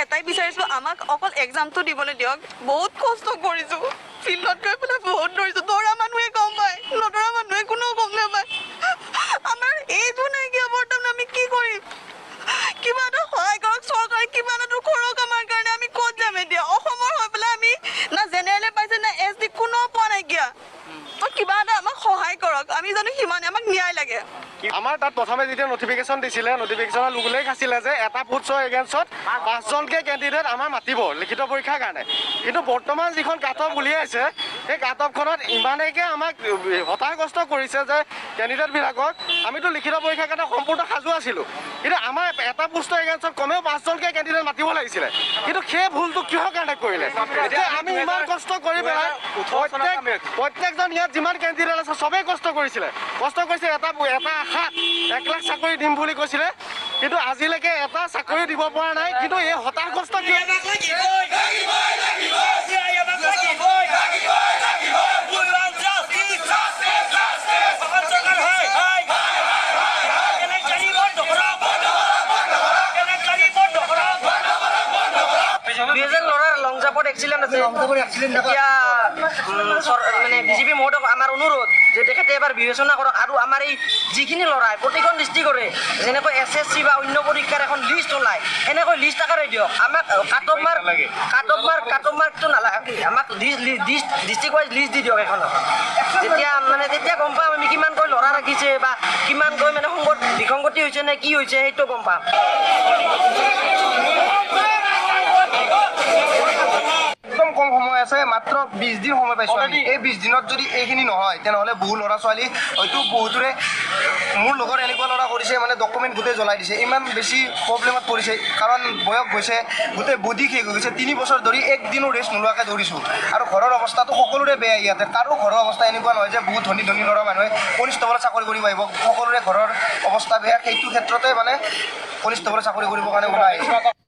এটাই বিচাৰিছোঁ, আমাক অকল এক্সামটো দিবলৈ দিয়ক। বহুত কষ্ট কৰিছোঁ, ফিল্ডত গৈ পেলাই বহুত দৌৰিছোঁ। দৌৰা মানুহে গম পায়, নদৌৰা মানুহে কোনেও গম নাপায়। আমাৰ এইটো নাইকিয়া বৰ্তমান, আমি কি কৰিম? কিবা এটা সহায় কৰক চৰকাৰে, কিবা এটাতো কৰক আমাৰ কাৰণে। আমি ক'ত যাম এতিয়া? অসমৰ হৈ পেলাই আমি না জেনেৰেলে পাইছে না এছ টি, কোনেও পোৱা নাইকিয়া। তো কিবা এটা আমাক সহায় কৰক, আমি জানো সিমানে আমাক ন্যায় লাগে। আমাৰ তাত প্ৰথমে যেতিয়া নটিফিকেশ্যন দিছিলে, নটিফিকেশ্যনত উল্লেখ আছিলে যে এটা পোষ্টৰ এগেইনষ্টত 5জনকৈ কেণ্ডিডেট আমাৰ মাতিব লিখিত পৰীক্ষাৰ কাৰণে। কিন্তু বৰ্তমান যিখন কাট অফ উলিয়াইছে, সেই কাট অফখনত ইমানেকৈ আমাক হতাশগ্ৰস্ত কৰিছে যে কেণ্ডিডেটবিলাকক, আমিতো লিখিত পৰীক্ষাৰ কাৰণে সম্পূৰ্ণ সাজু আছিলোঁ, কিন্তু আমাৰ এটা পোষ্টৰ এগেইনষ্টত কমেও 5জনকৈ কেণ্ডিডেট মাতিব লাগিছিলে। কিন্তু সেই ভুলটো কিহৰ কাৰণে কৰিলে যে আমি ইমান কষ্ট কৰি পেলাই প্ৰত্যেকজন ইয়াত যিমান কেণ্ডিডেট আছে চবেই কষ্ট কৰিছিলে, কষ্ট কৰিছে এটা এটা আশাত 1 লাখ চাকৰি দিম বুলি কৈছিলে, কিন্তু আজিলৈকে এটা চাকৰি দিব পৰা নাই। কিন্তু এই হতাশগ্ৰস্ত কিয়? দুজন ল'ৰাৰ লং জাম্পত এক্সিডেণ্ট আছে। এতিয়া মানে বিজেপি মহোদয়ক আমাৰ অনুৰোধ যে তেখেতে এবাৰ বিবেচনা কৰক আৰু আমাৰ এই যিখিনি ল'ৰাই প্ৰতিখন ডিষ্ট্ৰিক্টৰে যেনেকৈ এছ এছ চি বা অন্য পৰীক্ষাৰ এখন লিষ্ট ওলায়, সেনেকৈ লিষ্ট আকাৰে দিয়ক আমাক। কাট অফ মাৰ্কটো নালাগে আমাক, ডিষ্ট্ৰিক্ট ৱাইজ লিষ্ট দি দিয়ক এখন। যেতিয়া মানে তেতিয়া গম পাম আমি কিমানকৈ ল'ৰা ৰাখিছে বা কিমানকৈ মানে সংগত বিসংগতি হৈছে নে কি হৈছে, সেইটো গম পাম। একদম কম সময় আছে, মাত্ৰ 20 দিন সময় পাইছোঁ আমি। এই 20 দিনত যদি এইখিনি নহয়, তেনেহ'লে বহু ল'ৰা ছোৱালী হয়তো বহুতৰে, মোৰ লগৰ এনেকুৱা ল'ৰা কৰিছে, মানে ডকুমেণ্ট গোটেই জ্বলাই দিছে, ইমান বেছি প্ৰব্লেমত পৰিছে। কাৰণ বয়স গৈছে, গোটেই বডি শেষ হৈ গৈছে। 3 বছৰ ধৰি একদিনো ৰেষ্ট নোলোৱাকৈ দৌৰিছোঁ। আৰু ঘৰৰ অৱস্থাটো সকলোৰে বেয়া ইয়াতে। কাৰো ঘৰৰ অৱস্থা এনেকুৱা নহয় যে বহুত ধনী ধনী ল'ৰা মানুহে কনিষ্টবলত চাকৰি কৰিব আহিব। সকলোৰে ঘৰৰ অৱস্থা বেয়া, সেইটো ক্ষেত্ৰতে মানে কনিষ্টবলত চাকৰি কৰিবৰ কাৰণে ওলাই আহিছে।